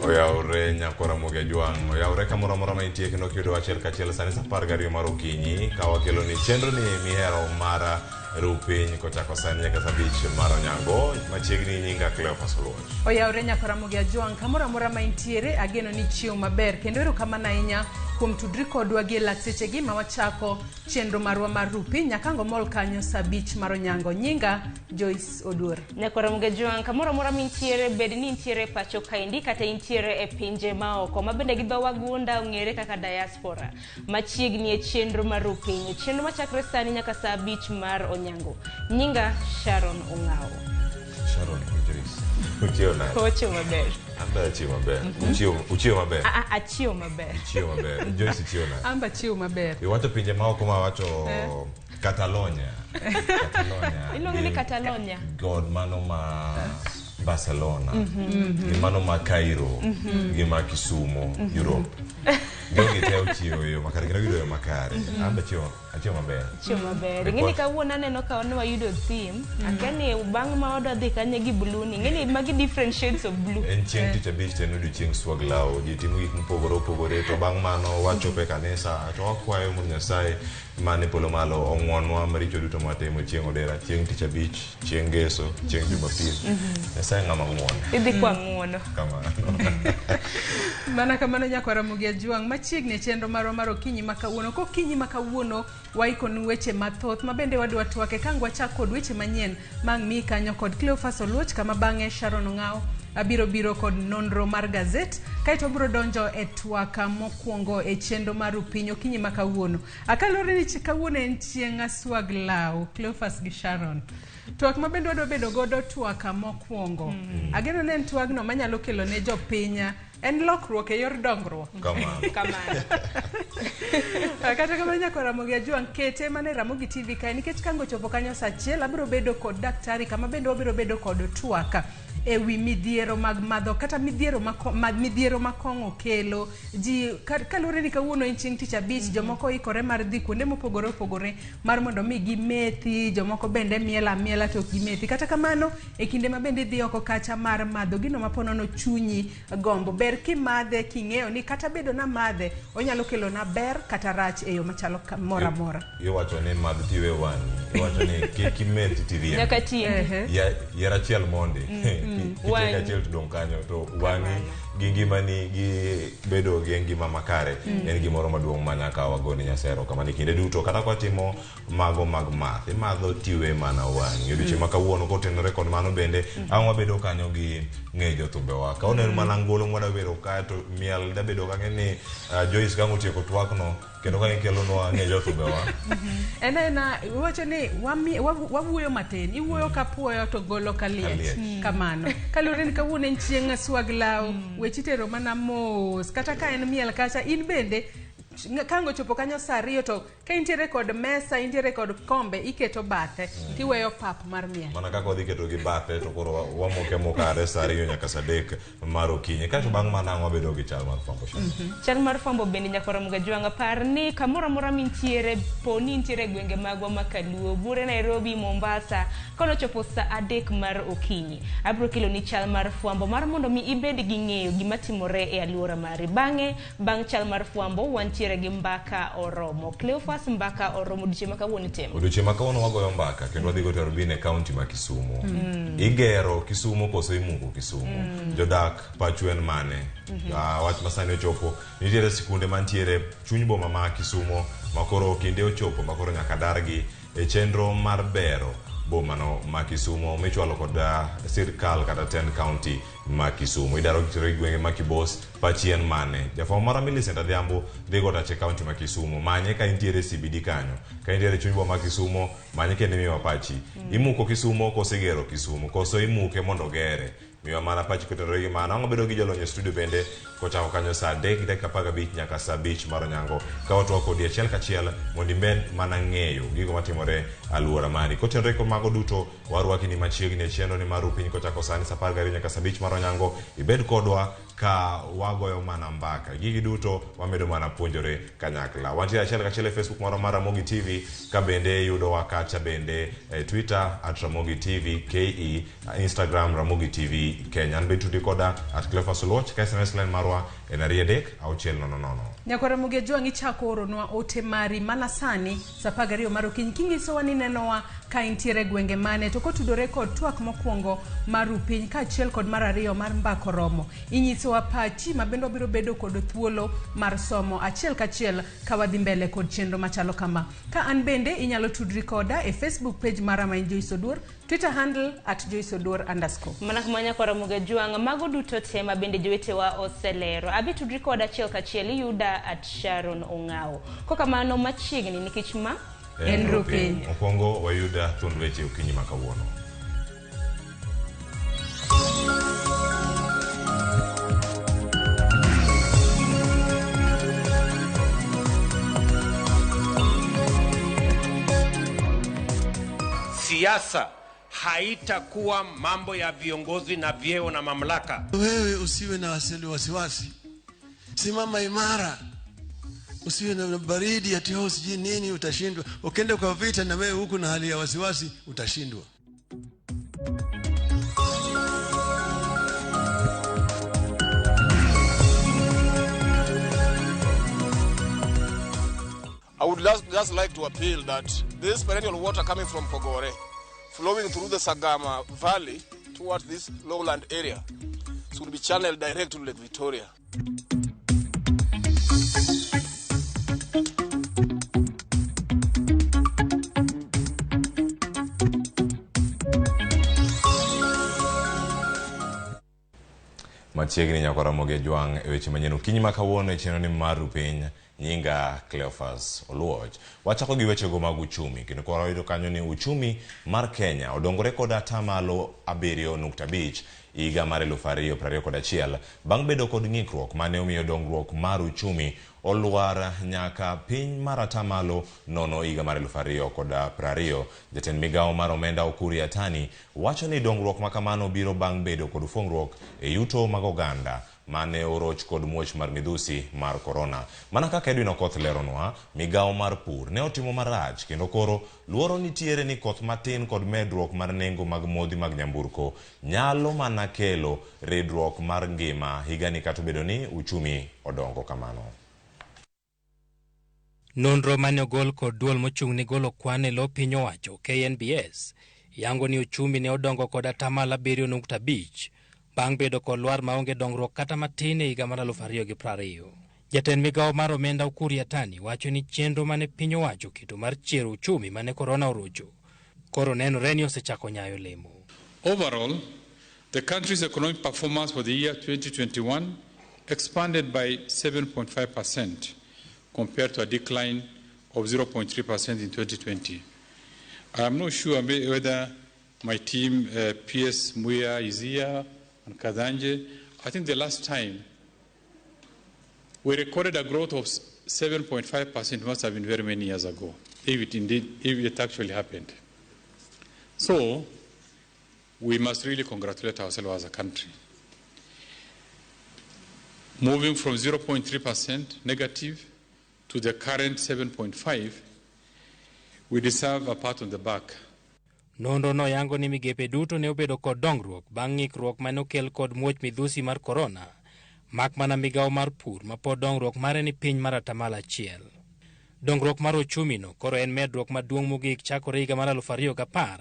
Oyawre nyakora Ramogi Ajwang', oyawre kamoro amora ma intie kendo kiyudo achiel kachiel sani saa 12 mar okinyi ka wakelo ni chenro ni mihero mar ru piny kochako sani nyaka saa 5 mar onyango machiegni nyinga Cleophas Oluoch. Oyawre nyaka Ramogi Ajwang' kamoro amora ma intiere ageno ni chiew maber kendo erokamano ahinya kuom tudri kodwa gi e lak sechegi ma wachako chenro marwa mar ru piny nyaka ango mol kanyo saa 5 mar onyango. Nyinga Joyce Oduor. Nyakwa Ramogi Ajwang' kamoro amora mintiere bed ni intiere e pacho kaendi kata intiere e pinje maoko ma bende gi dho wagunda ong'ere kaka diaspora machiegni e chenro mar ru piny chenro machakre sani nyaka saa 5 mar onyango. Nyinga Sharon Ong'awo. Sharon Joyce. Uchiew nade? Ochiew maber. An be achiew maber. Uchiew uchiew maber. A- a- Achiew maber. Uchiew maber. Joyce uchiew nade? Amba chiew maber. Iwacho pinje maoko ma wacho Catalonia. Catalonia. Iluonge ni Gi- Catalonia. God mano ma Barcelona. Gi mano ma Cairo. Gi ma Kisumo, Europe. Jogi te ochiewo e yo makare kendo giyudo yo makare. An be achiew achiew maber. Achiew maber. Ing'e ni kawuono aneno ka ne wayudo theme. Akia ni bang' ma wadwa dhi kanye gi blue ni. Ing'e ni magi different shades of blue. En chieng' tich abich to en odiochieng' swag law. Ji timo gik mopogore opogore to bang' mano wachopo e kanisa to wakwayo mondo Nyasaye man e polo malo ong'wonwa maricho duto mwatimo chieng' odera, chieng' tich abich, chieng' ngeso, chieng' jumapil. Nyasaye ng'ama ng'won. Idhi kwa ng'uono. Kamano. Mana kamano nyakwa Ramogi Ajwang' machiegni e chenro marwa mar okinyi ma kawuono. Kokinyi ma kawuono waikonu weche mathoth ma bende wadwa twake ka ang' wachak kod weche manyien ma ang' miyi kanyo kod Cleophas Oluoch kama bang'e Sharon Ong'awo abiro biro kod nonro mar gazet kaeto wabiro donjo e twak mokwongo e chenro mar Rupiny okinyi ma kawuono. Kaluwore ni kawuono en chieng' swag law Cleophas gi Sharon. Twak ma bende wadwa bedo godo twak mokwongo. Ageno ni en twagno manyalo kelo ne jopiny en lokruok e yor dongruok. Kamano. Kamano. Kata kamano nyaka Ramogi Ajwang' kete mana e Ramogi TV kae nikech ka ang' ochopo kanyo saa achiel abiro bedo kod daktari kama bende wabiro bedo kod twak e wi midhiero mag madho kata midhiero ma midhiero ma kong'o kelo ji kaluwore ni kawuono en chieng' tich abich jomoko oikore mar dhi kuonde mopogore opogore mar mondo mi gimethi jomoko bende miel amiela to ok gimethi kata kamano e kinde ma bende idhi oko kacha mar madho gino ma ponono chunyi gombo ber kimadhe king'eyo ni kata bedo na madhe onyalo kelo na ber kata rach e yo machalo moro amora. Iwacho ni madh tiwe wang'i. Iwacho ni kik imethi tiriembi. Nyaka tiendi. Yier achiel mondi. Kitieko achiel to dong' kanyo to wang'i gi ngimani gi bedo gi ngima makare en gimoro maduong' ma nyaka wagone Nyasaye erokamano e kinde duto kata kwatimo mago mag math imadho tiwe mana wang'i odiochieng' ma kawuono kotenore kod mano bende ang' wabedo kanyo gi ng'e jothumbewa ka oneno mana ngolo mwadwa wero ka to miel dabedo kang'e ni Joyce kang' otieko twakno kendo ka gikelonwa ng'e jothumbewa En aena iwacho ni wawuoyo matin iwuoyo ka puoyo to golo ka liech kamano kaluwore ni kawuono en chieng' swag law weche itero mana mos kata ka en miel kacha in bende ka ang' ochopo kanyo saa 2 to ka intiere kod mesa intiere kod kombe iketo bathe tiweyo pap mar miel. Mana kaka wadhi keto gi bathe to koro wamoke amoka are saa 2 nyaka saa 3 mar okinyi kaeto bang' mano ang' wabedo gi chal mar fwambo. Chal mar fwambo bende nyaka Ramogi Ajwang' par ni kamoro amora mintiere po ni intiere e gwenge magwa ma Kaluo, Bure, Nairobi, Mombasa kono chopo saa 3 mar okinyi abiro kelo ni chal mar fwambo mar mondo mi ibed gi ng'eyo gima timore e aluora mari. Bang'e bang' chal mar fwambo wantiere gi mbaka oromo. Cleophas mbaka oromo odiochieng' ma kawuono itimo. Odiochieng' ma kawuono wagoyo mbaka kendo wadhi go Tarubin e kaunti ma Kisumu. Igero Kisumu koso imuko Kisumu? Jodak pachu en mane? Wach masani ochopo nitiere sikunde mantiere chuny boma ma Kisumu makoro kinde ochopo makoro nyaka dargi e chenro mar bero bomano ma Kisumu michwalo kod sirkal kata tend county ma Kisumu. Idaro gi gwenge ma Kibos pachi en mane? Jafwambo mara Millicent Adhiambo dhi go tache county ma Kisumu. Manye ka intiere CBD kanyo. Ka intiere chuny boma ma Kisumu, manye kendo imiwa pachi. Imuko Kisumu koso igero Kisumu? Koso imuke mondo ogere? Miwa mana pachi kotenore gi mano. Ang' wabedo gi jolony e studio bende kochako kanyo saa 3:15 nyaka saa 5 mar onyango ka watwak kodi achiel kachiel mondo imed mana ng'eyo gigo matimore aluora mari. Kotenore kod mago duto warwaki ni machiegni e chenro ni mar Rupiny kochako sani saa 12 nyaka saa 5 mar onyango. Ibed kodwa ka wagoyo mana mbaka. Gigi duto wamedo mana puonjore kanyakla. Wantiere achiel kachiel e Facebook marwa mar Ramogi TV, ka bende yudowa kacha bende e Twitter @RamogiTV KE, Instagram Ramogi TV Kenya. An be tudi koda @CleophasOluoch, ka SMS line marwa en 23600. Nyakwar Ramogi Ajwang', ichako oronwa ote mari mana sani sa 12 mar okinyi kinyisowa ni nenowa ka intiere gwenge mane, to kotudore kod twak mokwongo mar rupiny kaachiel kod mar ariyo mar mbako romo, inyisowa pachi ma bende wabiro bedo kod thuolo mar somo achiel kachiel ka wadhi mbele kod chenro machalo kama. Ka an bende inyalo tudri koda e Facebook page mara ma en Joyce Oduor, Twitter handle @JoyceOduor_. Mana kama nyakwar Ramogi Ajwang', mago duto te ma bende jowetewa oselero. Abi tudri koda achiel kachiel, iyuda @SharonOng'awo. Kokamano machiegni nikech ma en rupiny. Mokwongo wayud thuond weche okinyi ma kawuono. Siasa haitakuwa mambo ya viongozi na vyeo na mamlaka. Wewe usiwe na wasiwasi, simama imara, usiwe na baridi ati oh, sijui nini utashindwa. Ukienda kwa vita na wewe huku na hali ya wasiwasi utashindwa. I would just like to appeal that this perennial water coming from Kogore, flowing through the Sagama Valley towards this lowland area, should be channeled direct to Lake Victoria. Machiegni nyakwar Ramogi Ajwang' e weche manyien okinyi ma kawuono e chenro ni mar rupiny. Nyinga Cleophas Oluoch. Wachako gi wechego mag uchumi kendo koro wayudo kanyo ni uchumi mar Kenya odongore kod atamalo 7.5 higa mar 2021 bang' bedo kod ng'ikruok mane omiyo dongruok mar uchumi olwar nyaka piny mar atamalo 0 higa mar 2020. Jatend migawo mar omenda Ukur Yatani wacho ni dongruok makamano biro bang' bedo kod fungruok e yuto mag oganda mane oroch kod muoch mar midhusi mar korona. Mana kaka Edwin Okoth leronwa, migawo mar pur ne otimo marach kendo koro luoro nitiere ni koth matin kod medruok mar nengo mag modhi mag nyamburko nyalo mana kelo ridruok mar ngima higani kata obedo ni uchumi odongo kamano. Nonro mane ogol kod duol mochung' ne golo kwan e lo piny owacho KNBS yango ni uchumi ne odongo kod atamalo 7.5 bang' bedo kod lwar maonge dongruok kata matin e higa mar 2020. Jatend migawo mar omenda Ukur Yatani wacho ni chenro mane piny owacho oketo mar chiero uchumi mane korona orocho koro nenore ni osechako nyayo lemo. Overall, the country's economic performance for the year 2021 expanded by 7.5% compared to a decline of 0.3% in 2020. I am not sure whether my team, PS Muya is here, and Kadanje. I think the last time we recorded a growth of 7.5% must have been very many years ago, if it actually happened. So we must really congratulate ourselves as a country. Moving from 0.3% negative to the current 7.5, we deserve a pat on the back. Nonro no yango ni migepe duto ne obedo kod dongruok bang' ng'ikruok mane okel kod muoch midhusi mar korona, mak mana migawo mar pur ma pod dongruok mare ni piny mar atamalo 1. Dongruok mar uchumi no koro en medruok maduong' mogik chakore higa mar 2010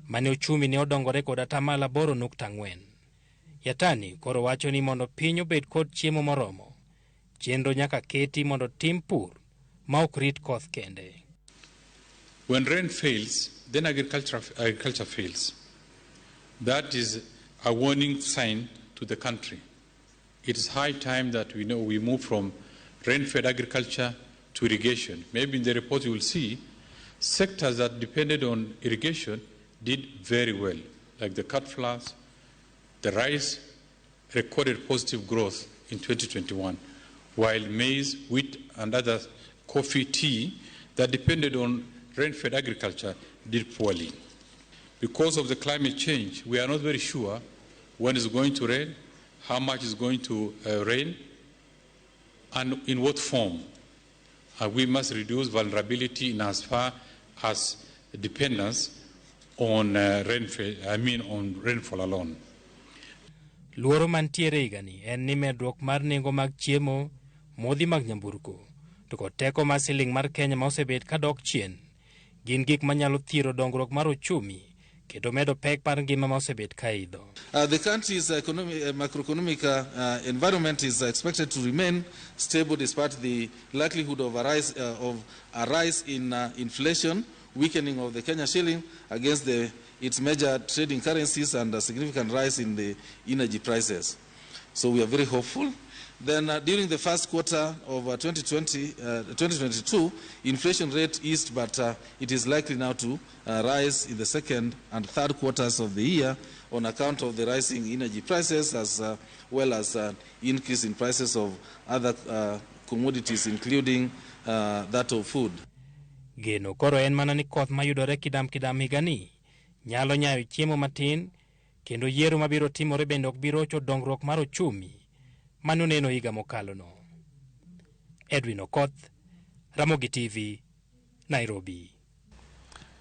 mane uchumi ne odongore kod atamalo 8.4. Yatani koro wacho ni mondo piny obed kod chiemo moromo, chenro nyaka keti mondo tim pur ma ok rit koth kende. When rain fails, then agriculture fails. That is a warning sign to the country. It is high time that we know we move from rain-fed agriculture to irrigation. Maybe in the report you will see sectors that depended on irrigation did very well, like the cut flowers, the rice recorded positive growth in 2021, while maize, wheat, and other coffee, tea that depended on rain-fed agriculture did poorly. Because of the climate change, we are not very sure when it's going to rain how much is going to rain, and in what form. We must reduce vulnerability in as far as dependence on rainfall, I mean on rainfall alone. Luoro mantiere higani en ni medruok mar nengo mag chiemo, modhi mag nyamburko, to kod teko mar siling mar Kenya ma osebet kadok chien, gin gik manyalo thiro dongruok mar ochumi kendo medo pek mar ngima ma osebet ka idho. The country's macroeconomic environment is expected to remain stable despite the likelihood of a rise in inflation, weakening of the Kenya shilling against its major trading currencies, and a significant rise in the energy prices. So we are very hopeful. Then during the first quarter of 2022, inflation rate eased, but it is likely now to rise in the second and third quarters of the year on account of the rising energy prices as well as increase in prices of other commodities, including that of food. Geno koro en mana ni koth mayudore kidam kidam higani nyalo nyayo chiemo matin kendo yiero mabiro timore bende ok bi rocho dongruok mar ochumi mano neno higa mokalo no. Edwin Okoth, Ramogi TV, Nairobi.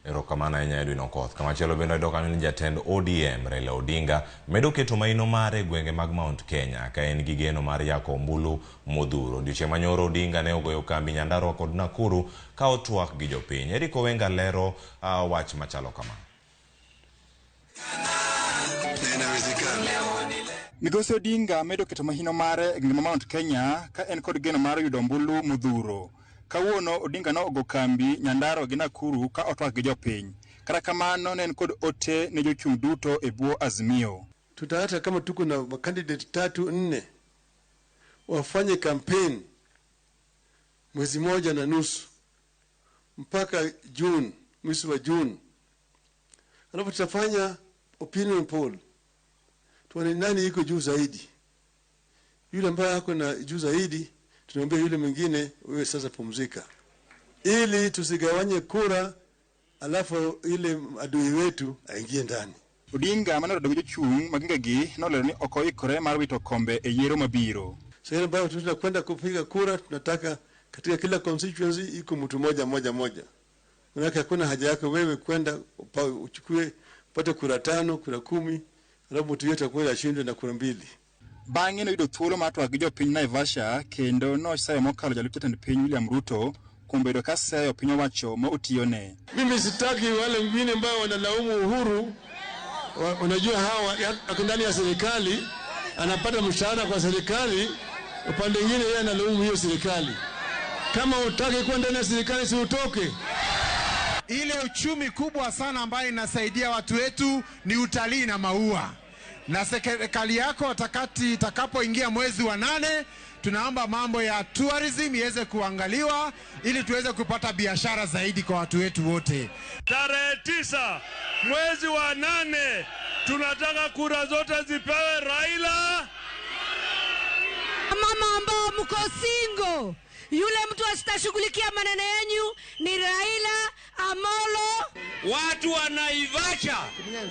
Erokamano ahinya Edwin Okoth. Kamachielo bende wayudo kanyo ni jatend ODM Raila Odinga medo keto maino mare e gwenge mag Mount Kenya ka en gi geno mar yako ombulu modhuro. Odiochieng' manyoro Odinga ne ogoyo kambi Nyandarua kod Nakuru ka otwak gi jopiny. Eric Owenga lero wach machalo kama. Migosi Odinga medo keto mahino mare e gwenge ma Mount Kenya ka en kod geno mar yudo ombulu modhuro. Kawuono Odinga no ogo kambi Nyandarua gi Nakuru ka otwak gi jopiny. Kata kamano ne en kod ote ne jochung' duto e bwo Azimio. Tutaacha kama tuko na candidate 3, 4 wafanye campaign mwezi 1.5 mpaka June, mwezi wa June. Alafu tutafanya opinion poll. Tuone nani yuko juu zaidi. Yule ambaye ako na juu zaidi tunaambia yule mwingine wewe sasa pumzika. Ili tusigawanye kura alafu ile adui wetu aingie ndani. Odinga mane odogo jochung' mag gi nolero ni ok oikore mar wito kombe e yiero mabiro. Sasa ambayo tunakwenda kupiga kura tunataka katika kila constituency iko mtu moja moja moja. Maana hakuna haja yako wewe kwenda uchukue upate kura 5, kura 10, alafu mtu yote atakuwa ashindwe na kura 2. Bang'e noyudo thuolo mar twak gi jopiny Naivasha kendo noseyo mokalo jalup jatend piny William Ruto kuom bedo ka seyo piny owacho ma otiyone. Mimi sitaki wale wengine ambao wanalaumu Uhuru. Unajua hawa ako ndani ya serikali, anapata mshahara kwa serikali, upande mwingine yeye analaumu hiyo serikali. Kama hutaki kuwa ndani ya serikali si utoke. Ile uchumi kubwa sana ambayo inasaidia watu wetu ni utalii na maua. Na serikali yako wakati itakapoingia mwezi wa 8, tunaomba mambo ya tourism iweze kuangaliwa ili tuweze kupata biashara zaidi kwa watu wetu wote. Tarehe 9 mwezi wa 8 tunataka kura zote zipewe Raila. Mama ambao mko single, yule mtu asitashughulikia maneno yenu ni Raila Amolo. Watu wa Naivasha,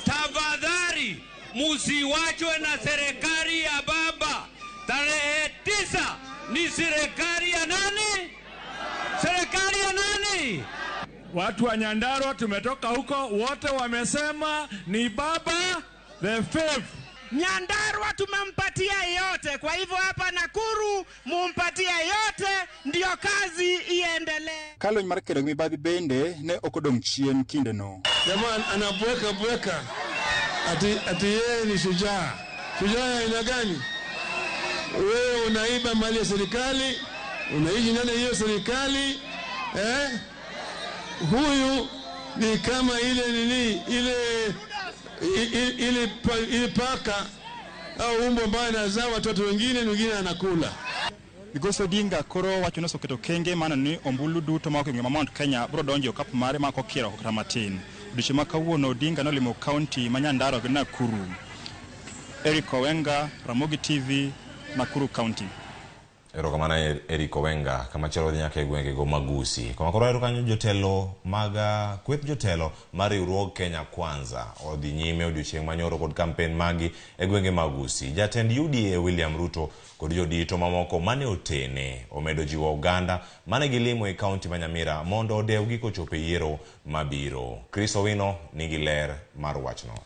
tafadhali musiwachwe na serikali ya baba. Tarehe 9 ni serikali ya nani? Serikali ya nani? Watu wa Nyandarua tumetoka huko wote wamesema ni baba the fifth. Nyandarua tumempatia yote, kwa hivyo hapa Nakuru mumpatie yote ndio kazi iendelee. Kalony mar kedo gi mibadhi bende ne ok odong' chien kindeno. Jamaa anabweka bweka ati yeye ni shujaa. Shujaa ya aina gani? Wewe unaiba mali ya serikali, unaishi ndani ya hiyo serikali, eh? Huyu ni kama ile nini, ile paka au umbo ambaye anazaa watoto wengine, mwingine anakula. Migosi Odinga koro wacho ni oseketo kenge mano ni ombulu duto ma ok e gwenge ma Mount Kenya biro donjo e okapu mare ma ok okier oko kata matin. Odiochieng' ma kawuono Odinga nolimo kaunti ma Nyandarua gi Nakuru. Eric Owenga, Ramogi TV, Nakuru County. Erokamano Eric Owenga. Kamachielo wadhi nyaka e gwengego mag Gusii. Kama koro wayudo kanyo jotelo mag kweth jotelo mar riwruog Kenya Kwanza odhi nyime odiochieng' manyoro kod kampen magi e gwenge mag Gusii. Jatend UDA William Ruto kod jodito mamoko mane otene omedo jiwo oganda mane gilimo e kaunti ma Nyamira mondo odewgi kochopo e yiero mabiro. Chris Owino nigi ler mar wachno.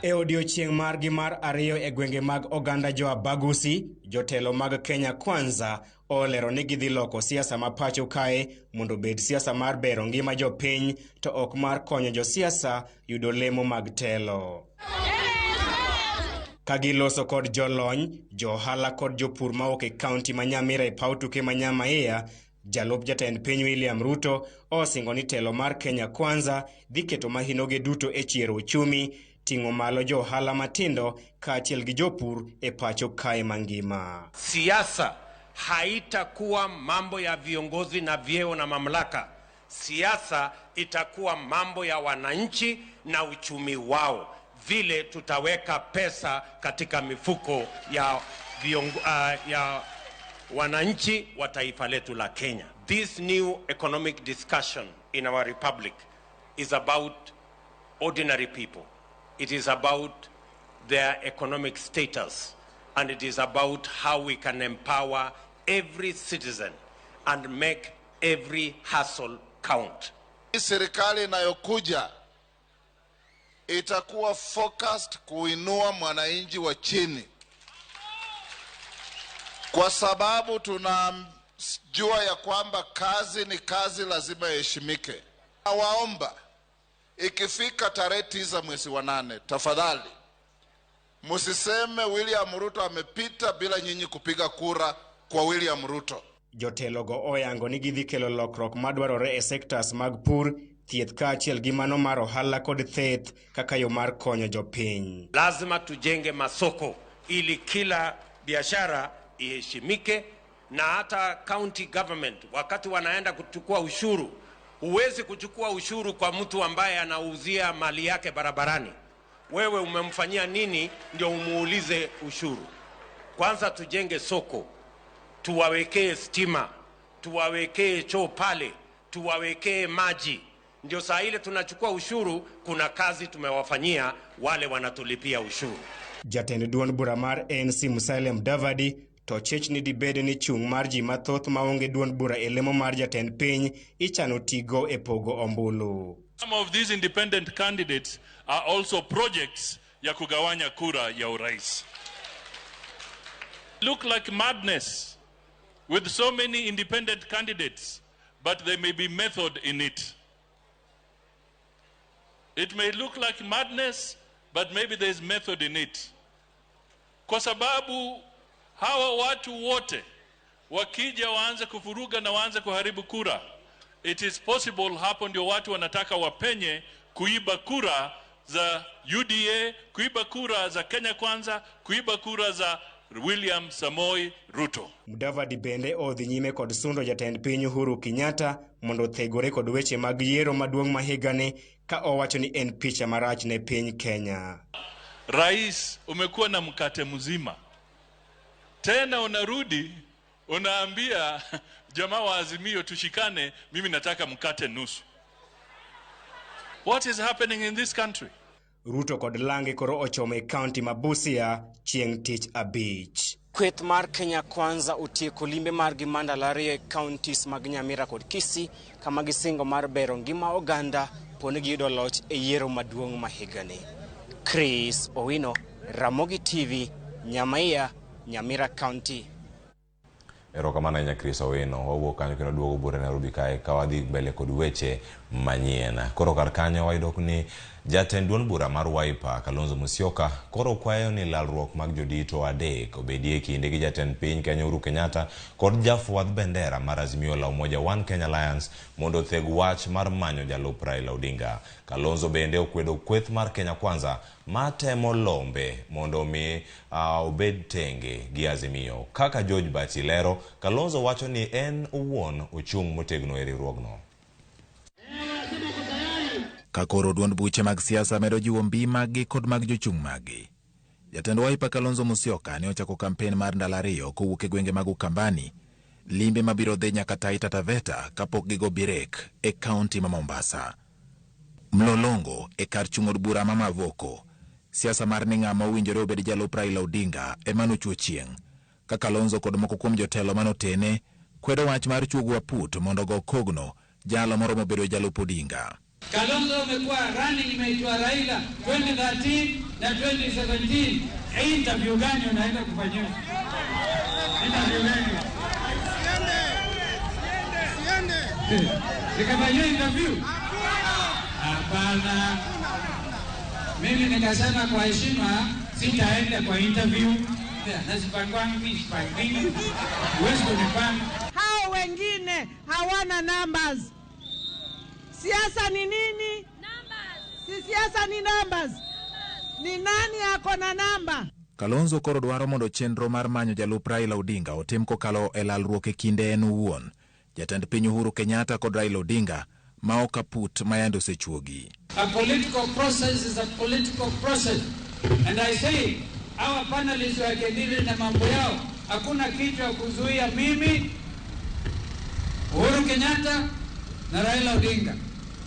E odiochieng' margi mar ariyo e gwenge mag oganda jo-Abagusi, jotelo mag Kenya Kwanza olero ni gidhi loko siasa ma pacho kae mondo obed siasa mar bero ngima jopiny to ok mar konyo josiasa yudo lemo mag telo. Ka giloso kod jolony, jo-ohala kod jopur mawuok e kaunti ma Nyamira e paw tuke ma Nyamaiya, jalup jatend piny William Ruto osingo ni telo mar Kenya Kwanza dhi keto mahinoge duto e chiero uchumi, ting'o malo jo ohala matindo kaachiel gi jopur e pacho kae mangima. Siasa haitakuwa mambo ya viongozi na vyeo na mamlaka. Siasa itakuwa mambo ya wananchi na uchumi wao, vile tutaweka pesa katika mifuko ya ya wananchi wa taifa letu la Kenya. This new economic discussion in our republic is about ordinary people. It is about their economic status, and it is about how we can empower every citizen and make every hustle count. Serikali inayokuja itakuwa focused kuinua mwananchi wa chini, kwa sababu tunajua ya kwamba kazi ni kazi, lazima iheshimike. Nawaomba ikifika tarehe 9 mwezi wa 8, tafadhali msiseme William Ruto amepita bila nyinyi kupiga kura kwa William Ruto. Jotelogo oyango ni gidhi kelo lokruok madwarore e sectors mag pur, thieth kaachiel gi mano mar ohala kod theth kaka yo mar konyo jopiny. Lazima tujenge masoko ili kila biashara iheshimike, na hata county government wakati wanaenda kuchukua ushuru, huwezi kuchukua ushuru kwa mtu ambaye anauzia mali yake barabarani. Wewe umemfanyia nini ndio umuulize ushuru? Kwanza tujenge soko, tuwawekee stima, tuwawekee choo pale, tuwawekee maji. Ndio saa ile tunachukua ushuru, kuna kazi tumewafanyia wale wanatulipia ushuru. Jatend duond bura mar ANC Musalia Mudavadi to chich ni dibed ni chung' mar ji mathoth maonge duond bura e lemo mar jatend piny ichano tigo e pogo ombulu. Some of these independent candidates are also projects ya kugawanya kura ya urais. Look like madness with so many independent candidates, but there may be method in it. It may look like madness, but maybe there is method in it. Kwa sababu hawa watu wote wakija waanze kufuruga na waanze kuharibu kura, it is possible hapo ndio watu wanataka wapenye kuiba kura za UDA, kuiba kura za Kenya Kwanza, kuiba kura za William Samoei Ruto. Mudavadi bende odhi nyime kod sundo jatend piny Uhuru Kenyatta mondo othegore kod weche mag yiero maduong' ma higani ka owacho ni en picha marach ne piny Kenya. Rais, umekuwa na mkate mzima, tena unarudi unaambia jamaa wa Azimio tushikane, mimi nataka mkate nusu. What is happening in this country? Ruto kod lange koro ochomo e kaunti ma Busia chieng' tich abich. Kweth mar Kenya Kwanza otieko limbe margi mar ndalo ariyo e counties mag Nyamira kod Kisii kama gisingo mar bero ngima oganda poni giyudo loch e yiero maduong' ma higani. Chris Owino, Ramogi TV, Nyamaiya, Nyamira County. Erokamano ahinya Chris Owino. Wawuok kanyo kendo duogo bure Nairobi kae ka wadhi mbele kod weche manyien. Koro kar kanyo wayudo ni jatend duond bura mar Wiper Kalonzo Musyoka koro kwayo ni lalruok mag jodito adek obedie kinde gi jatend piny Kenya Uhuru Kenyatta kod jafwadh bendera mar Azimio la Umoja One Kenya Alliance mondo otheg wach mar manyo jalup Raila Odinga. Kalonzo bende okwedo kweth mar Kenya Kwanza matemo lombe mondo mi obed tenge gi Azimio. Kaka George Bachi lero, Kalonzo wacho ni en owuon ochung' motegno e riwruogno. Ka koro duond buche mag siasa medo jiwo mbii maggi kod mag jochung' maggi. Jatend Wiper Kalonzo Musyoka ne ochako kampen mar ndalo 2 kowuok e gwenge mag Ukambani, limbe mabiro dhi nyaka Taita Taveta kapok gigo birek e kaunti ma Mombasa. Mlolongo e kar chung' od bura ma Mavoko, siasa mar ni ng'ama owinjore obed jalup Raila Odinga ema nochwo chieng', ka Kalonzo kod moko kuom jotelo manotene kwedo wach mar chuogo aput mondo ogo kogno jalo moromo bedo jalup Odinga. Kalonzo amekuwa running mate wa Raila 2013 na 2017. Interview gani unaenda kufanyiwa? Interview gani? Nikafanyiwa interview? Hapana. Mimi nikasema kwa heshima sitaenda kwa interview. Na sipangwangi, sipangwi. Huwezi kunipanga. Hao wengine hawana numbers. Siasa ni nini? Numbers. Si siasa ni numbers. Ni nani ako na namba? Kalonzo koro dwaro mondo chenro mar manyo jalup Raila Odinga otim kokalo e lalruok e kinde en owuon. Jatend piny Uhuru Kenyatta kod Raila Odinga ma ok aput ma yande osechuogi. A political process is a political process. And I say our panelists wakidili na mambo yao, hakuna kitu ya kuzuia mimi, Uhuru Kenyatta na Raila Odinga.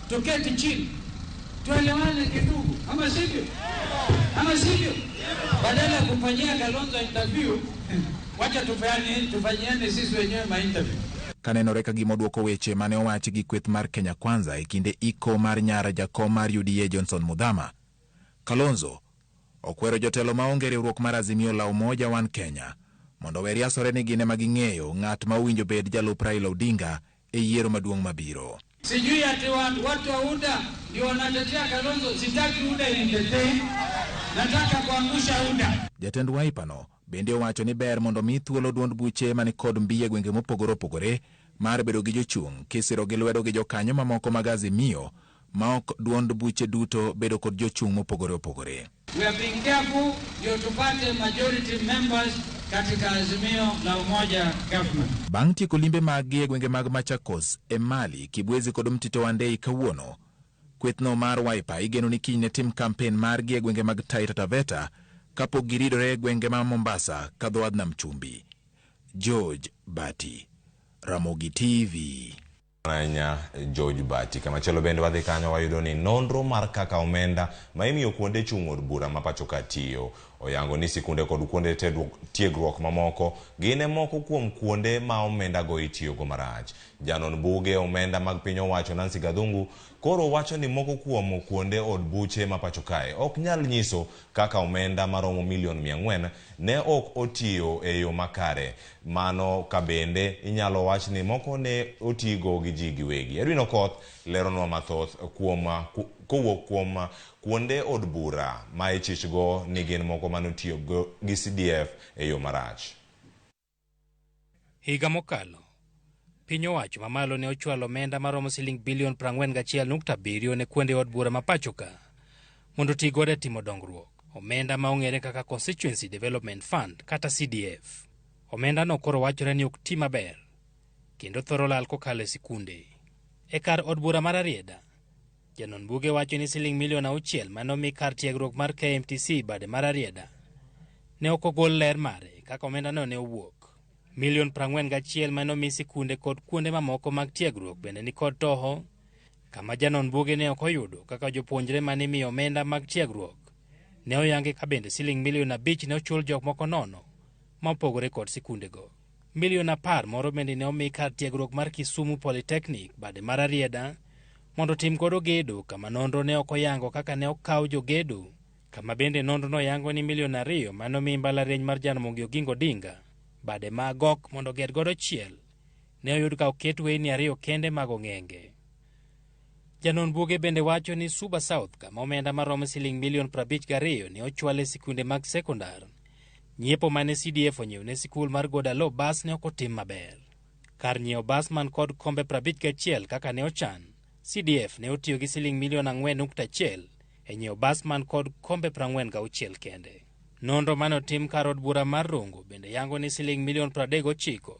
Tuketi chini, tuelewane kidogo, ama sivyo? Ama sivyo? Badala ya kufanyia Kalonzo interview, wacha tufanyiane sisi wenyewe ma interview. Kanenore ka gima oduoko weche mane owachi gi kweth mar Kenya Kwanza e kinde iko mar nyara jakom mar UDA Johnson Muthama. Kalonzo okwero jotelo maonge riwruok mar Azimio la Umoja One Kenya mondo owe riasore ni gin ema ging'eyo ng'at ma owinjo bed jalup Raila Odinga e yiero maduong' mabiro. Sijui ati watu wa UDA ndio wanatetea Kalonzo. Sitaki UDA initetee, nataka kuangusha UDA. Jatend Wiper no bende owacho ni ber mondo mi thuolo duond buche mani kod mbi e gwenge mopogore opogore mar bedo gi jochung' kisiro gi lwedo gi jokanyo mamoko mag Azimio ma ok duond buche duto bedo kod jochung' mopogore opogore. We are being careful ndio tupate majority members katika Azimio la Umoja government. Bang' tieko limbe maggi e gwenge mag Machakos, Emali, Kibwezi kod Mtito wa Ndei kawuono, kwethno mar Wiper igeno ni kiny ne tim kampen margi e gwenge mag Taita Taveta kapok giridore e gwenge ma Mombasa ka dho wadh nam chumbi. George Bati, Ramogi TV. Ahinya George Bati. Kamachielo bende wadhi kanyo wayudo ni nonro mar kaka omenda ma imiyo kuonde chung' od bura ma pacho ka tiyo oyango ni sikunde kod kuonde tiegruok mamoko gin e moko kuom kuonde ma omenda go itiyogo marach. Janon buge omenda mag piny owacho Nancy Gathungu koro wacho ni moko kuom kuonde od buche ma pacho kae ok nyal nyiso kaka omenda maromo milion 400 ne ok otiyo e yo makare. Mano ka bende inyalo wach ni moko ne otigo gi ji giwegi. Edwin Okoth leronwa mathoth kuom kowuok kuom kuonde od bura ma ichichgo ni gin moko manotiyo gi CDF e yo marach. Higa mokalo, piny owacho mamalo ne ochwalo omenda maromo siling bilion 41.7 ne kuonde od bura ma pacho ka mondo oti godo e timo dongruok. Omenda ma ong'ere kaka Constituency Development Fund kata CDF. Omenda no koro wachore ni ok ti maber kendo thoro lal kokalo e sikunde. E kar od bura mar Rarieda, janon buge wacho ni siling milion 6 manomi kar tiegruok mar KMTC bade mar Rarieda ne ok ogol ler mare kaka omenda no ne owuok. Milion 41 manomi sikunde kod kuonde mamoko mag tiegruok bende ni kod toho, kama janon buge ne ok oyudo kaka jopuonjre mane imiyo omenda mag tiegruok ne oyangi ka bende siling milion 5 ne ochul jok moko nono ma opogore kod sikundego. Milion 10 moro bende ne omi kar tiegruok mar Kisumu Polytechnic bade mar Rarieda mondo tim godo gedo, kama nonro ne ok oyango kaka ne okaw jogedo, kama bende nonro noyango ni milion 2 manomi mbalariany mar Jaramogi Oginga Odinga bade ma Agok mondo ger godo chiel ne oyud ka oket weyni 2 kende mag ong'enge. Janon buge bende wacho ni Suba South, kama omenda maromo siling milion 52 ne ochwal e sikunde mag sekondar, nyiepo mane CDF onyiew ne sikul mar Godalo bas ne ok otim maber. Kar nyiewo bas man kod kombe 51 kaka ne ochan, CDF ne otiyo gi siling milion 4.1 e nyiewo bas man kod kombe 46 kende. Nonro mane otim kar od bura mar Rongo bende yango ni siling milion 39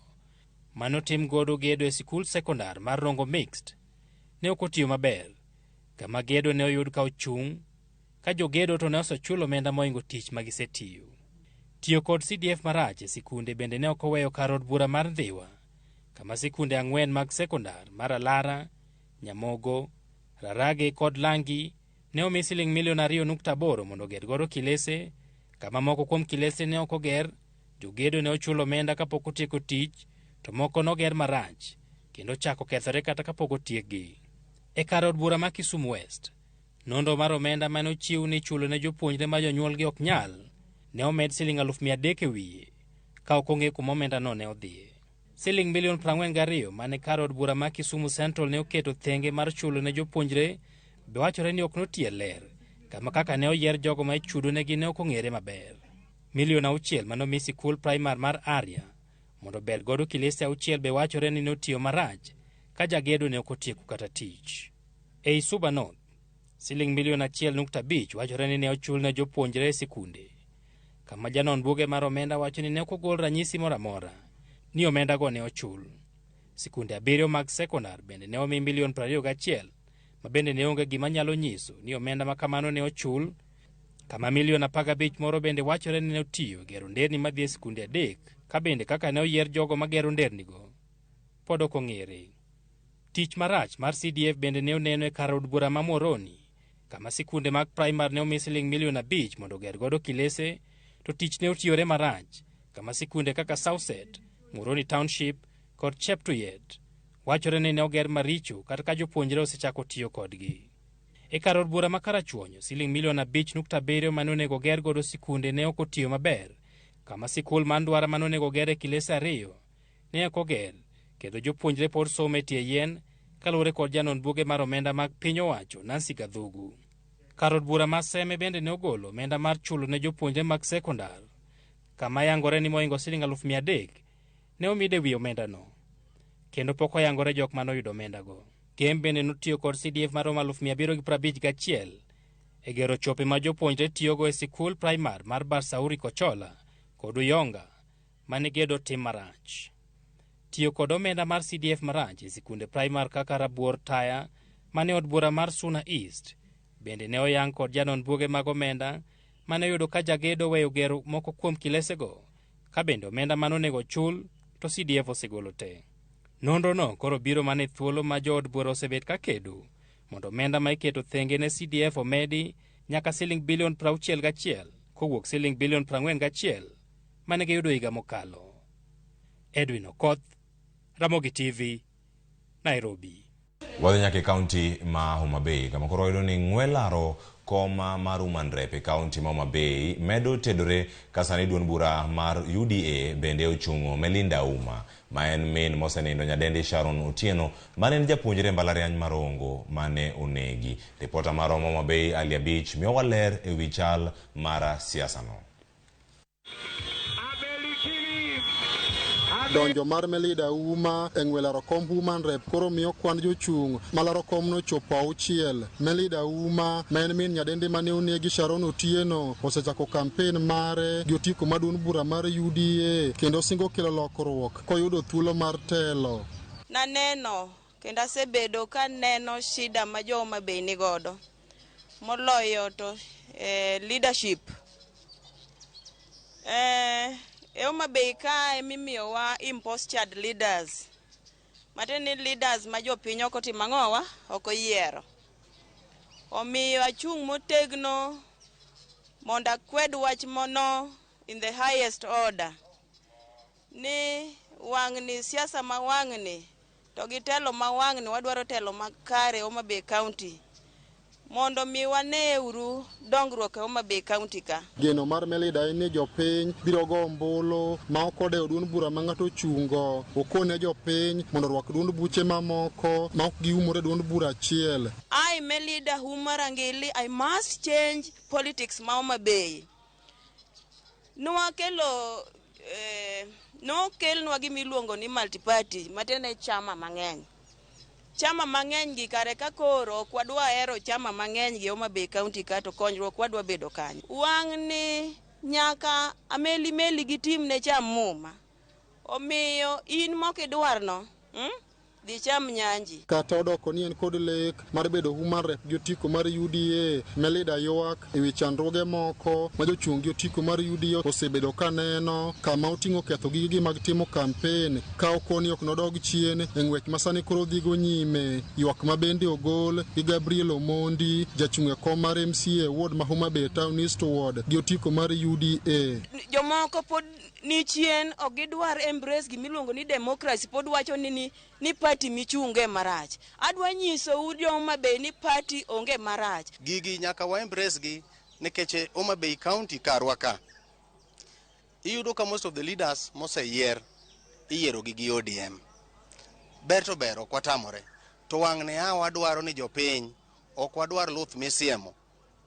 mane otim godo gedo e sikul sekondar mar Rongo Mixed ne ok otiyo maber, kama gedo ne oyud ka ochung' ka jogedo to ne osechul omenda mohingo tich ma gisetiyo. Tiyo kod CDF marach e sikunde bende ne ok oweyo kar od bura mar Ndhiwa, kama sikunde 4 mag sekondar mar Alara, Nyamogo, Rarage kod Langi ne omi siling milion 2.8 mondo oger godo kilese, kama moko kuom kilese ne ok oger, jogedo ne ochulo omenda kapok otieko tich, to moko noger marach kendo chako kethore kata kapok otiekgi. E kar od bura ma Kisumu West, nonro mar omenda mane ochiw ni chulo ne jopuonjre ma jonyuolgi ok nyal ne omed siling 300,000 e wiye, ka ok ong'e kuma omendano ne odhiye. Siling milion 42 mane kar od bura ma Kisumu Central ne oketo thenge mar chulo ne jopuonjre be wachore ni ok notiye ler, kama kaka ne oyier jogo ma ichudo negi ne ok ong'ere maber. Milion 6 mane omi sikul primar mar Aria mondo ober godo kilese 6 be wachore ni notiyo marach ka jagedo ne ok otieko kata tich. Ei Suba North, siling milion 1.5 wachore ni ne ochul ne jopuonjre e sikunde, kama janon buge mar omenda wacho ni ne ok ogol ranyisi moro amora ni omendago ne ochul. Sikunde 7 mag sekondar bende ne omi milion 21 ma bende ne onge gima nyalo nyiso ni omenda ma kamano ne ochul, kama milion 15 moro bende wachore ni ne otiyo gero nderni madhi e sikunde 3, ka bende kaka ne oyier jogo magero ndernigo pod ok ong'ere. Tich marach mar CDF bende ne oneno e kar od bura ma Muhoroni, kama sikunde mag primar ne omi siling milion 5 mondo oger godo kilese, to tich ne otiyore marach, kama sikunde kaka Sauset, Muhoroni Township kod Cheptuyet wachore ni ne oger maricho kata ka jopuonjre osechako tiyo kodgi. E kar od bura ma Karachuonyo, siling milion 5.7 mane onego oger godo sikunde ne ok otiyo maber, kama sikul mar Ndwara mane onego oger e kilese 2 ne ok oger, kendo jopuonjre pod somo e tie yien, kaluwore kod janon buge mar omenda mag piny owacho Nancy Gathugu. Kar od bura ma Seme bende ne ogolo omenda mar chulo ne jopuonjre mag sekondar, kama yangore ni mohingo siling 300,000 ne omide wi omendano, kendo pok oyangore jok mane oyudo omendago. Gem bende notiyo kod CDF maromo 751,000 e gero chope ma jopuonjre tiyogo e sikul primar mar Barsauri Kochola kod Uyonga mane gedo tim marach. Tiyo kod omenda mar CDF marach e sikunde primar kaka Rabuor Taya mane od bura mar Suna East bende ne oyang kod janon buge mag omenda mane oyudo ka jagedo weyo gero moko kuom kilesego, ka bende omenda mane onego chul to CDF osegolo te. Nonro no koro biro mana e thuolo ma jood bura osebet ka kedo mondo omenda ma iketo thenge ne CDF omedi nyaka siling bilion 61 kowuok siling bilion 41 mane giyudo higa mokalo. Edwin Okoth, Ramogi TV, Nairobi. Wadhi nyaka e kaunti ma Homa Bay, kama koro wayudo ni ng'we laro koma mar Woman Rep e kaunti ma Homa Bay medo tedore ka sani duond bura mar UDA bende ochung'o Melinda Auma, ma en min mosenindo nyadendi Sharon Otieno, mane en japuonjre mbalariany mar Rongo mane onegi. Ripota mar Homa Bay Ali Abich miyowa ler ewi chal mar siasa no. Donjo mar Melinda Auma e ng'we laro komb Woman Rep koro miyo kwan jochung' ma laro komno chopo 6. Melinda Auma, ma en min nyadendi mane onegi Sharon Otieno, osechako kampen mare gi otiko mar duond bura mar UDA kendo singo kelo lokruok koyudo thuolo mar telo. Naneno kendo asebedo kaneno shida ma jo Homa Bay nigodo moloyo to leadership. E Homa Bay kae mimiyowa impostured leaders, matiende ni leaders ma jopiny ok otimo ang'owa, ok oyiero. Omiyo achung' motegno mondo akwed wach mono in the highest order ni wang'ni siasa ma wang'ni to gi telo ma wang'ni wadwaro telo makare Homa Bay County mondo mi wane uru dongruok e Homa Bay County ka. Geno mar Melinda en ni jopiny biro go ombulu ma ok odewo duond bura ma ng'ato ochungo. Okone jopiny mondo orwak duond buche mamoko ma ok giumore duond bura achiel. I, Melinda Auma Rangili, I must change politics ma Homa Bay. Nwakelo nokelnwa gima iluongo ni multiparty, matiende chama mang'eny. Chama mang'eny gi kare ka koro ok wadwa hero chama mang'eny gi Homa Bay County ka, to konyruok wadwa bedo kanyo. Wang'ni nyaka ameli meli gi tim ne cham muma. Omiyo in mokidwarno, Dhi cham nyanji. Kata odoko ni en kod lek mar bedo human rep gi otiko mar UDA, Melida ywak ewi chandruoge moko ma jochung' gi otiko mar UDA osebedo ka neno kama oting'o ketho gigegi mag timo kampen ka okoni ok nodog chien e ng'wech ma sani koro dhigo nyime. Ywak ma bende ogol gi Gabriel Omondi, jachung' e kom mar MCA ward ma Homa Bay Town East Ward gi otiko mar UDA. Jomoko pod ni chien ok gidwar embrace gimiluongo ni democracy, pod wacho ni party michunge marach. Adwa nyisou jo Homa Bay ni party onge marach. Gigi nyaka wa embrace gi nikech Homa Bay County karwa ka. Iyudo ka most of the leaders moseyier iyiero gi gi ODM. Ber to ber ok watamore. To wang' ne a wadwaro ni jopiny ok wadwar luth misiemo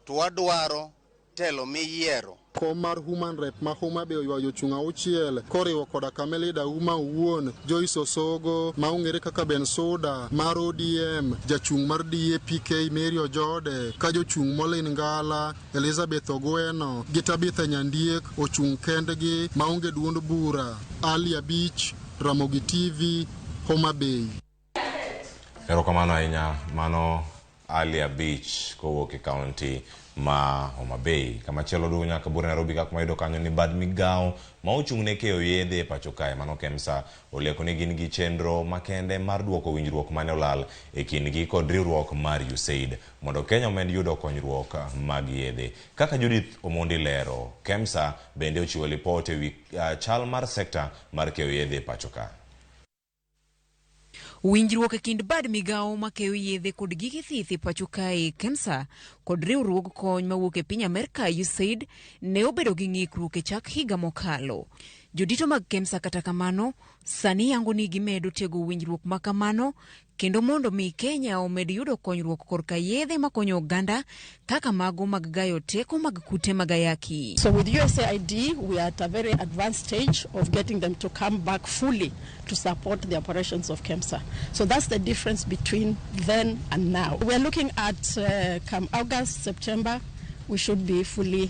to wadwaro telo miyiero. Kom mar Human Rep ma Homa Bay oywayo jochung' auchiel koriwo koda Kamelida Auma owuon, Joyce Osogo ma ong'ere kaka Bensuda mar ODM, jachung' mar DAPK Mary Ojode, ka jochung' Molin Ngala, Elizabeth Ogweno gi Tabitha Nyandiek ochung' kendgi maonge duond bura. Ali Abich, Ramogi TV, Homa Bay. Erokamano ahinya mano Ali Abich kowuok e kaunti ma Homa Bay. Kamachielo duogo nyaka buore Nairobi kaka wayudo kanyo ni bad migawo ma ochung' ne keyo yedhe e pacho kae mano KEMSA oleko ni gin gi chenro makende mar duoko winjruok mane olal e kindgi kod riwruok mar USAID mondo Kenya omed yudo konyruok mag yedhe. Kaka Judith Omondi lero, KEMSA bende ochiwo lipot ewi chal mar sekta mar keyo yedhe e pacho ka. Winjruok e kind bad migawo makeyo yedhe kod gige thieth e pacho kae KEMSA kod riwruog kony mawuok e piny Amerka USAID ne obedo gi ng'ikruok e chak higa mokalo. Jodito mag KEMSA kata kamano sani yango ni gimedo tego winjruok ma kamano kendo mondo mi Kenya omed yudo konyruok korka yedhe makonyo oganda kaka mago mag gayo teko mag kute mag ayaki. So with USAID, we are at a very advanced stage of getting them to come back fully to support the operations of KEMSA. So that's the difference between then and now. We are looking at come August, September, we should be fully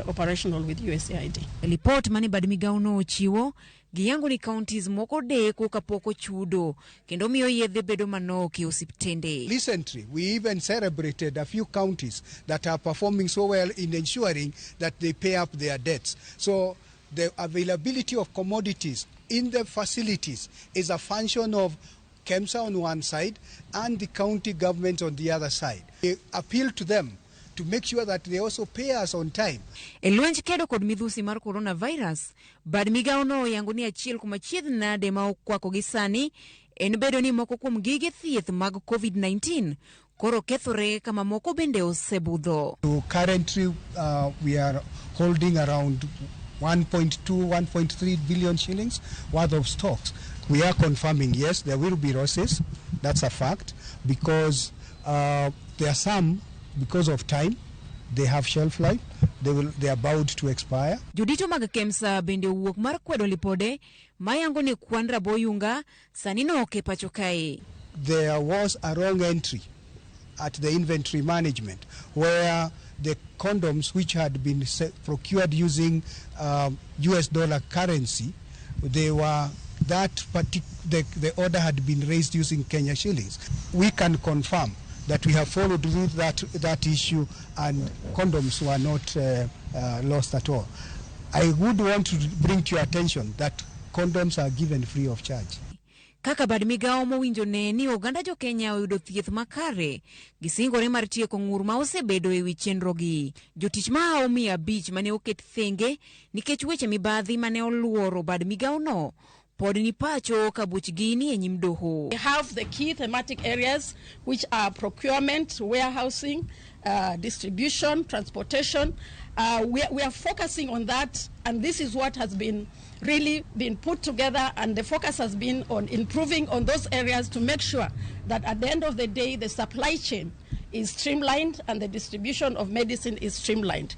operational with USAID. Lipot mane bad migawo no ochiwo giyango ni counties moko deko kapok ochudo kendo miyo yedhe bedo manok e osiptende. Recently, we even celebrated a few counties that are performing so well in ensuring that they pay up their debts. So the availability of commodities in the facilities is a function of KEMSA on one side and the county government on the other side. We appeal to them to make sure that they also pay us on time. E lwenj kedo kod midhusi mar coronavirus, bad migawo no oyango ni achiel kuom achiedh nade ma okwako gi sani en bedo ni moko kuom gige thieth mag COVID-19 koro kethore kama moko bende osebudho. So currently we are holding around 1.2, 1.3 billion shillings worth of stocks. We are confirming, yes, there will be losses. That's a fact, because there are some, because of time, they have shelf life, they are bound to expire. Jodito mag KEMSA bende owuok mar kwedo lipode mayango ni kwan raboyunga sani nok e pacho kae. There was a wrong entry at the inventory management where the condoms which had been procured using US dollar currency, they were that the order had been raised using Kenya shillings. We can confirm that we have followed through that issue and condoms were not lost at all. I would want to bring to your attention that condoms are given free of charge. Kaka bad migawo mowinjo ne ni oganda jo Kenya oyudo thieth makare, gisingore mar tieko ng'ur ma osebedo e wi chenrogi. Jotich mahawo 500 mane oket thenge nikech weche mibadhi mane oluoro bad migawono pod ni pacho ka buchgi ni e nyim doho. We have the key thematic areas which are procurement, warehousing, distribution, transportation. We are focusing on that, and this is what has been really been put together, and the focus has been on improving on those areas to make sure that at the end of the day the supply chain is streamlined and the distribution of medicine is streamlined.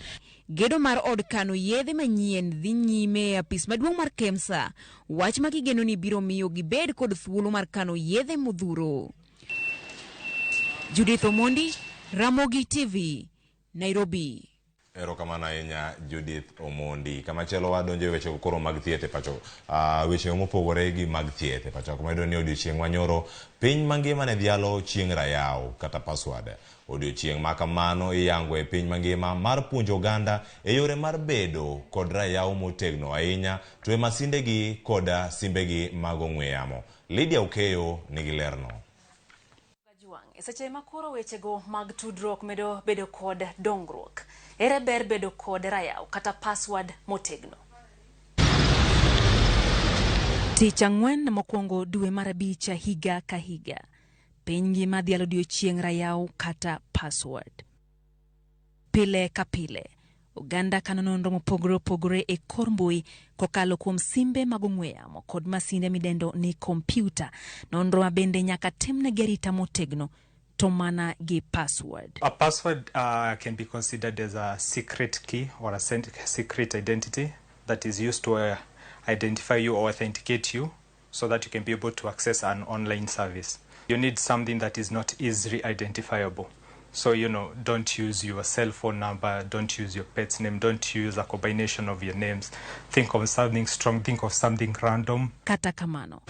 Gedo mar od kano yedhe manyien dhi nyime e apis maduong' mar KEMSA, wach ma gigeno ni biro miyo gibed kod thuolo mar kano yedhe modhuro. Judith Omondi, Ramogi TV, Nairobi. Erokamano ahinya Judith Omondi. Kamachielo wadonjo e weche koro mag thieth e pacho. Weche mopogore gi mag thieth e pacho. Kuma iyudo ni odiochieng' manyoro piny mangima ne dhialo chieng' rayaw kata password. Odiochieng' ma kamano iyango e piny mangima mar puonjo oganda e yore mar bedo kod rayaw motegno ahinya to e masindegi koda simbegi mag ong'we yamo. Lydia Okeyo nigi lerno. E seche ma koro wechego mag tudruok medo bedo kod dongruok, ere ber bedo kod rayaw kata password motegno? Tich ang'wen mokwongo dwe mar abich higa ka higa, piny ngima dhialo odiochieng' rayaw kata password. Pile ka pile, oganda kano nonro mopogore opogore e kor mbui kokalo kuom simbe mag ong'we yamo kod masinde midendo ni kompyuta. Nonro ma bende nyaka timnegi arita motegno to mana gi password. A password can be considered as a secret key or a secret identity that is used to identify you or authenticate you so that you can be able to access an online service. You need something that is not easily identifiable. So, you know, don't use your cell phone number, don't use your pet's name, don't use a combination of your names. Think of something strong, think of something random. Kata kamano,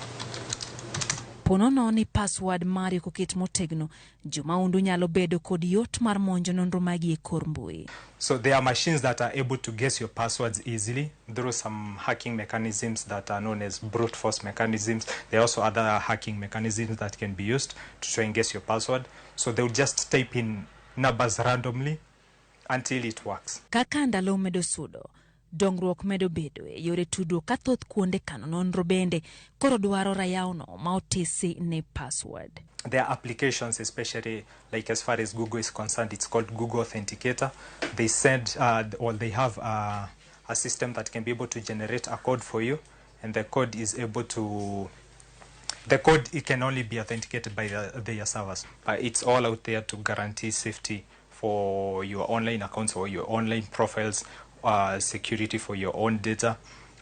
ponono ni password mari ok oket motegno, jomaundu nyalo bedo kod yot mar monjo nonro magi e kor mbui. So there are machines that are able to guess your passwords easily through some hacking mechanisms that are known as brute force mechanisms. There are also other hacking mechanisms that can be used to try and guess your password. So they will just type in numbers randomly until it works. Kaka ndalo medo sudo, dongruok medo bedo e yore tudruok ka thoth kuonde kano nonro bende koro dwaro rayawno ma otisi ne password. There are applications, especially like as far as Google is concerned, it's called Google Authenticator. They send, or they have a system that can be able to generate a code for you, and the code is able to, the code, it can only be authenticated by their servers. It's all out there to guarantee safety for your online accounts or your online profiles, security for your own data.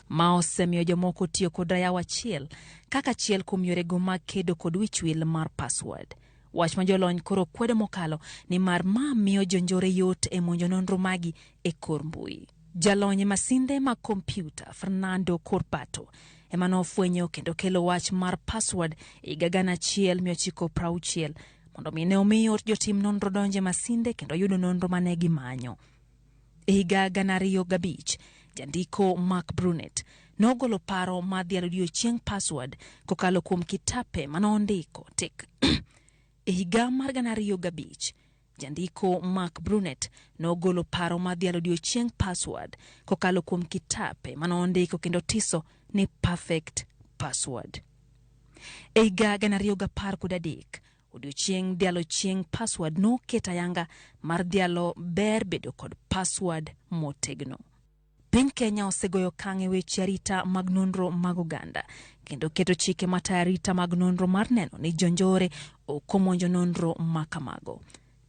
Ma osemiyo jomoko tiyo kod rayaw achiel kaka achiel kuom yorego mag kedo kod wich wil mar password. Wach ma jolony koro kwedo mokalo ni mar ma miyo jonjore yot e monjo nonro magi e kor mbui. Jalony e masinde mag kompyuta Fernando Corbato ema nofwenyo kendo kelo wach mar password e higa 1960 mondo mi ne omi jotim nonro donje masinde kendo yudo nonro mane gimanyo. E higa 2005, jandiko Mark Brunet nogolo paro mar dhialo odiochieng' password kokalo kuom kitape manondiko tik. E higa mar 2005, jandiko Mark Brunet nogolo paro mar dhialo odiochieng' password kokalo kuom kitape manondiko kendo tiso ni Perfect Password. E higa 2013, odiochieng' dhialo chieng' password noket ayanga mar dhialo ber bedo kod password motegno. Piny Kenya osegoyo okang' e weche arita mag nonro mag oganda kendo keto chike matayo arita mag nonro mar neno ni jonjore ok omonjo nonro ma kamago.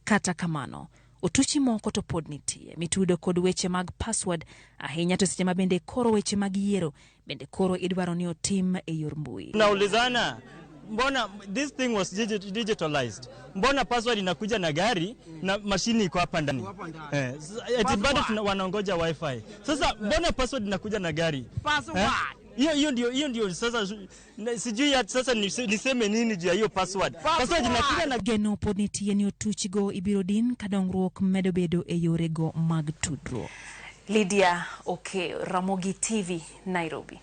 Kata kamano, otuchi moko to pod nitie mitudo kod weche mag password ahinya to seche ma bende koro weche mag yiero bende koro idwaro ni otim e yor mbui. Naulizana, mbona this thing was digitalized? Mbona password inakuja na gari na mashini iko hapa ndani? Eti bado wanaongoja wifi. Sasa mbona password inakuja na gari? Password. Hiyo ndio sasa sijui sasa niseme nini juu ya hiyo password. Password inakuja na geno pod nitie ni otuchigo ibiro din ka dongruok medo bedo e yorego mag tudruok. Lydia Okeyo, Ramogi TV, Nairobi.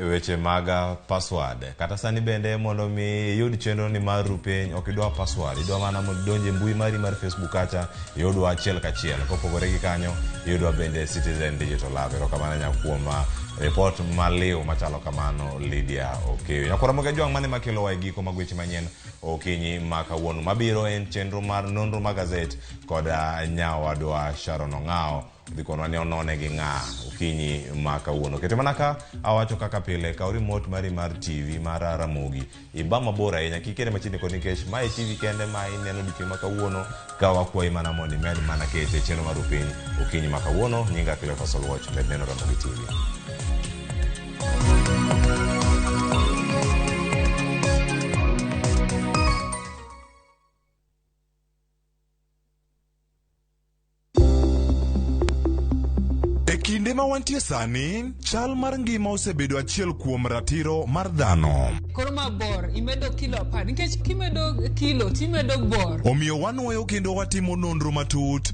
Weche mag password kata sani bende mondo mi iyud chenro ni mar rupiny ok idwa password, idwa mana mondo idonje mbui mari mar Facebook kacha iyudwa achiel kachiel. Kopogore gi kanyo iyudwa bende Citizen Digital Lab. Erokamano ahinya kuom report maliw machalo kamano Lydia Okeyo. Nyakwar Ramogi Ajwang' mane makelowa e giko mag weche manyien okinyi ma kawuono. Mabiro en chenro mar nonro mag gazet kod nyawadwa Sharon Ong'ao. Dhi konwa ni onone gi ng'a okinyi ma kawuono. Kete mana ka awacho kaka pile, kaw remote mari mar TV mar Ramogi iba mabor ahinya, kik kete machiegni kod nikech mae TV kende ma ineno odiochieng' ma kawuono. Ka wakwayi mana mondo imed mana kete chenro mar Rupiny okinyi ma kawuono. Nyinga Cleophas Oluoch, med neno Ramogi TV. kinde ma wantie sani, chal mar ngima osebedo achiel kuom ratiro mar dhano. Koro ma bor imedo kilo 10 nikech kimedo kilo timedo bor. Omiyo wanwoyo kendo watimo nonro matut.